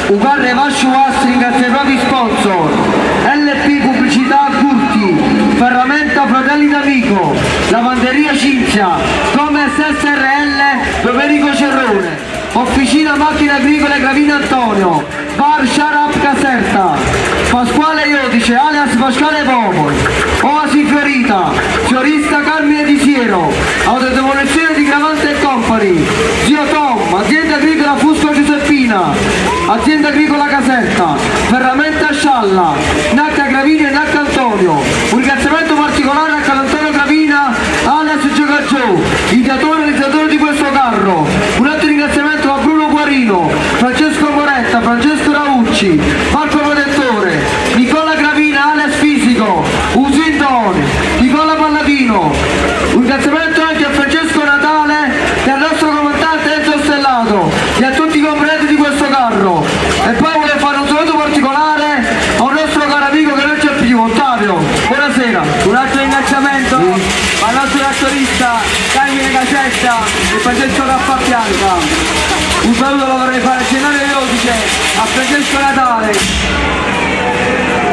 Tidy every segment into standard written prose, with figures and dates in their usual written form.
'O carro 'e vascio 'o ringrazia i propri sponsor LP Pubblicità Curti, Ferramenta Fratelli D'Amico, Lavanderia Cinzia, Comes SRL Domenico Cerrone, Officina Macchine Agricole Gravina Antonio, Bar Sharap Caserta, Pasquale Iodice alias Pasquale Popol, Oasi Fiorita, Fiorista Carmine Di Siero, Autodemolizione di Gravante e Company, Zio Tom, Azienda Agricola Fusco Giuseppina, Azienda Agricola Caserta, Ferramenta Scialla, Nacca Gravina e Nacca Antonio. Un ringraziamento particolare a Carlo Gravina, alias Giocaggiò, ideatore e realizzatore di questo carro. Un altro ringraziamento a Bruno Guarino, Francesco Moretta, Francesco Raucci, Marco Protettore, Nicola Gravina, alias Fisico, Usindone, Nicola Palladino. Un ringraziamento anche a Francesco Natale e al nostro comandante Enzo Stellato e a tutti i componenti di questo carro. E poi voglio fare un saluto particolare a un nostro caro amico che non c'è più, Ottavio. Buonasera. Un altro ringraziamento al nostro trattorista Carmine Casetta e Francesco Cappabianca. Un saluto lo vorrei fare a Gennaro Iodice, a Francesco Natale.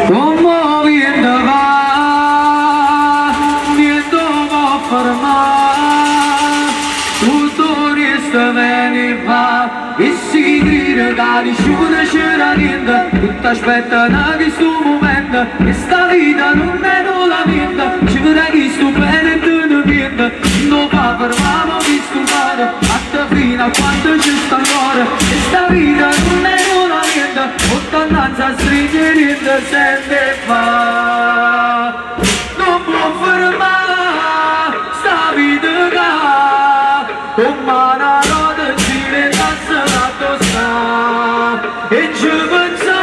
Come viene va, niente può fermare, tutto resta viene va, e si crede che nessuno c'era niente, tutto aspetta questo momento, e sta vita non è nulla niente, ci vedrà chi sto bene e tu non niente, non fa fermare, visto fare, a te fino a quando ci sta ancora, e sta vita non è nulla niente, ottananza stringere niente sempre fa, non può fermare, sta vita che, come una ruota gira e la sta, e ci pensa,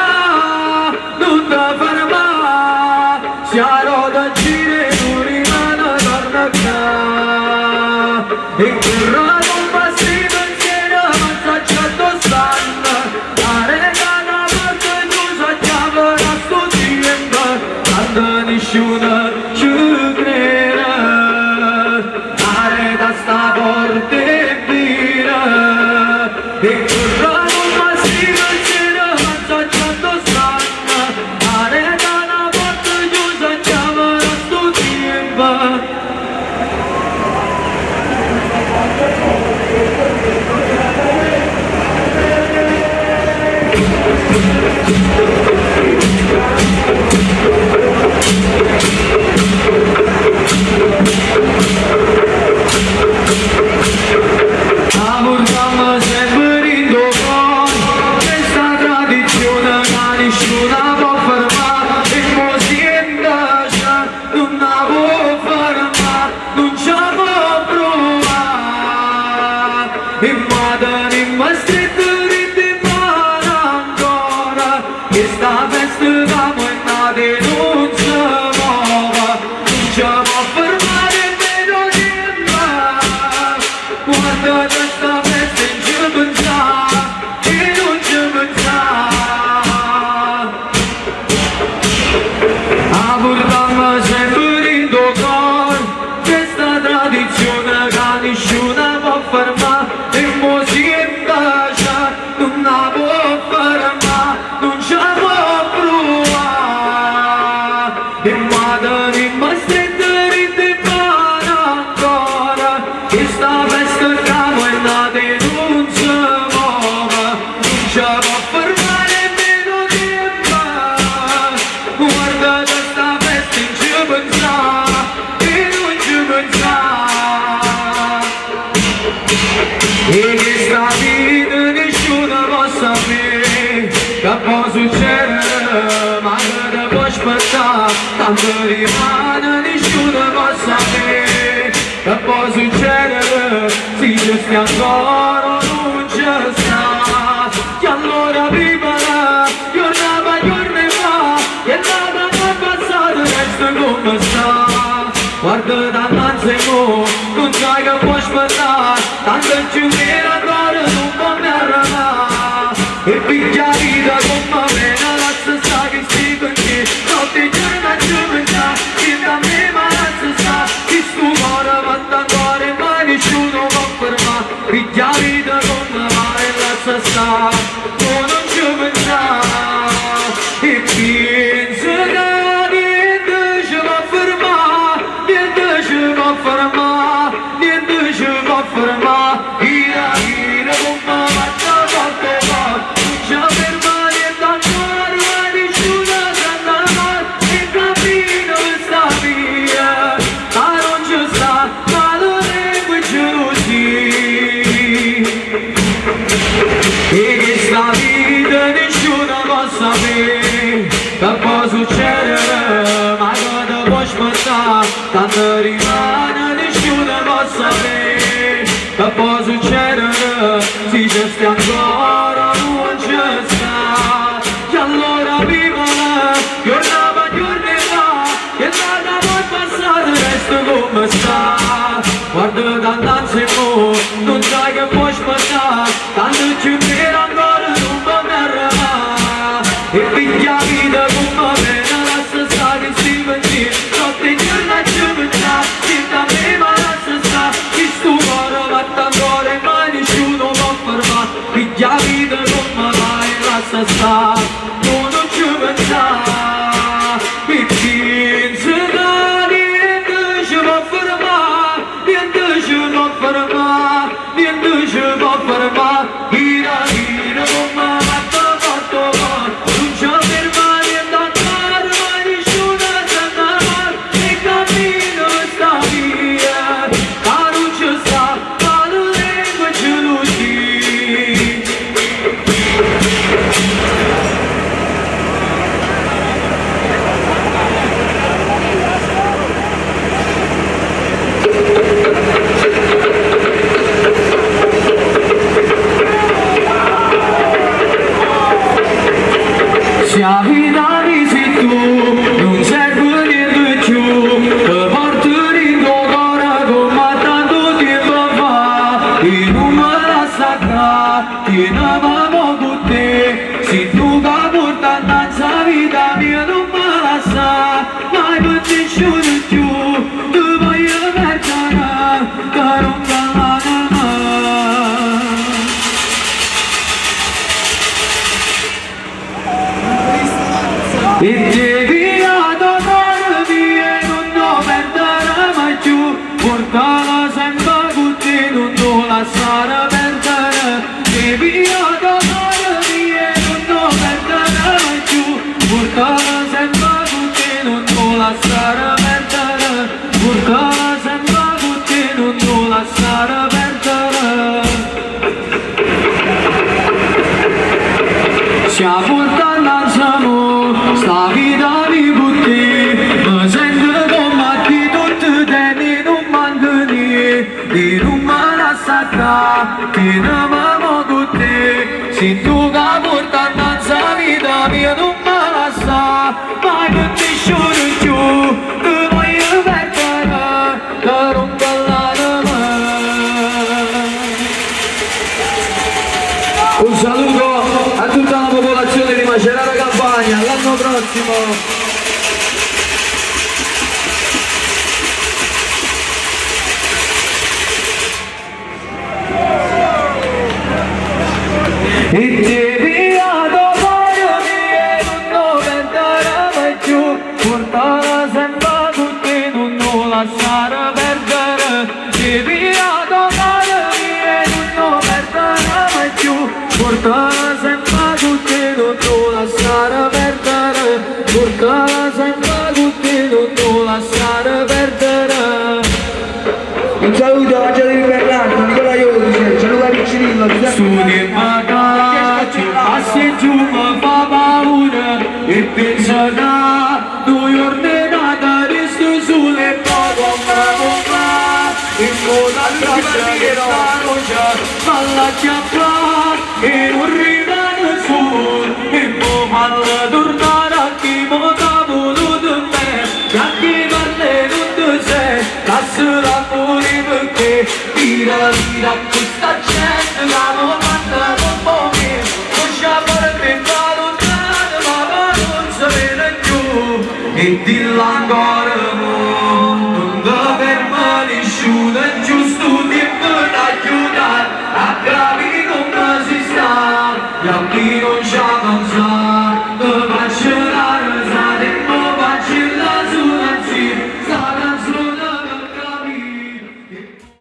non ti fermare, se la ruota gira e non rimane torna qua, e corre come si pensiero, ma sa già dove stanno, a regala porta chiusa, chiama da sto tempo, quando nessuno ci crede, a reta sta porta e via, e corre come si pensiero, ma sa già dove stanno, a regala porta chiusa, chiama da sto tempo. La sempre in cuore, questa tradizione che nessuno può fermare, e così non la può fermare, non ci può provare. E madre stretto di mano ancora, questa festa che è nata e non si muove, non ci può fermare nemmeno niente. fermà E mo siente già Nun 'a può fermà Nun ce può pruvà E mo 'a tenimmo stretta dint' 'e mmane ancora Chesta festa ccà mo è nata e nun se move Nun ce po' fermà nemmeno 'o tiempo Guarda che 'sta festa 'e nun ce penzà E nun ce penzà E chesta vita nisciuno po' sapè Che po' succedere ma che te può aspettà Tanto dimane nisciuno po' sapè Che po' succedere si ce stai ancora o nun ce sta E allora vivere juorno pe' juorno e va E n'ata è passata resta comme sta Guarda annanze mo nun sai che può aspettà Tanto cchiù nera ancora nun po' mai arrivà E piglia 'a vita comme vene lassa sta chisti pensieri Notte e giorno a ce pensà Siente a me ma lassa sta Chistu core batte ancora e mai nisciuno po' fermà Piglia 'a vita comme va e lassa sta Tu nun ce pensà E piense ca niente ce po' fermà Niente ce po' fermà Niente ce po' fermà Gira, gira comme batte forte forte Nun ce ferma niente ancora ma nisciuno se ne va E cammina per 'sta via Ca non ce sta male e gelosia E chesta vita nisciuno po' sapè Che po' succedere ma che te può aspettà Tanto dimane nisciuno po' sapè Che po' succedere si ce stai ancora o nun ce sta E allora vivere juorno pe' juorno e va E n'ata po' passata resta comme sta Guarda annanze mo nun sai che può aspettà Tanto cchiù nera ancora nun po' mai arrivà E piglia 'a vita comme vene lassa sta chisti pensieri Notte e giorno a ce pensà Siente a me ma lassa sta Chistu core batte ancora e mai nisciuno po' fermà Piglia 'a vita comme va e lassa sta Tu nun ce pensà E piense ca niente ce po' fermà Niente ce po' fermà Niente ce po' fermà Gira, gira comme batte forte forte Nun ce ferma niente ancora ma nisciuno se ne va E cammina per 'sta via Ca nun ce sta male e gelosia. Si 'a vita mi sei tu, nun serve niente cchiù, te porto dint' 'o core comme a tanto tiempo fa, e nun me lassa ccà, tieneme mo cu te, si tu ca puort annanz 'a vita mia nun me lassa, mai pe nisciuno cchiù, te voglio perdere, te rongo l'anema. E te pigliato core mio e nun 'o perdere mai cchiù, portala sempre cu te, nun 'o lasciare perdere. Te pigliato core mio e nun 'o perdere mai cchiù, portala sempre cu te, nun 'o lasciare perdere. Portala sempre cu te, nun 'o lasciare perdere. Si 'a puort annanze mo, 'sta vita mi cu te, mi sento come a chi tutto tene e nun manca niente, e nun me lassa ccà, tieneme mo cu te, si tu ca puort annanze 'a vita mia nun me lassa, mai pe nisciuno cchiù, te voglio perdere, te rongo l'anema. Un saluto a tutta la popolazione di Macerata Campania, all'anno prossimo! Mangiato di Bernardo, Nicola Iodice, Gianluca Piccirillo, Giuseppe Stu tiempo ca cchiù passa e cchiù me fa paura e penso ca nu juorno 'e n'ato resto sulo e po' comme po' fa in coda a traccia chesta voce falla acchiappà e nun rimane sulo e po' falla turnare a chi mo t'ha voluto bene e a chi parla e nun te sente lassala murì pecché tira tira a questa gente ca mo fanno comm' 'o viento non ce 'a porta 'e fa luntano ma po' nun se vede cchiù e dillo ancora.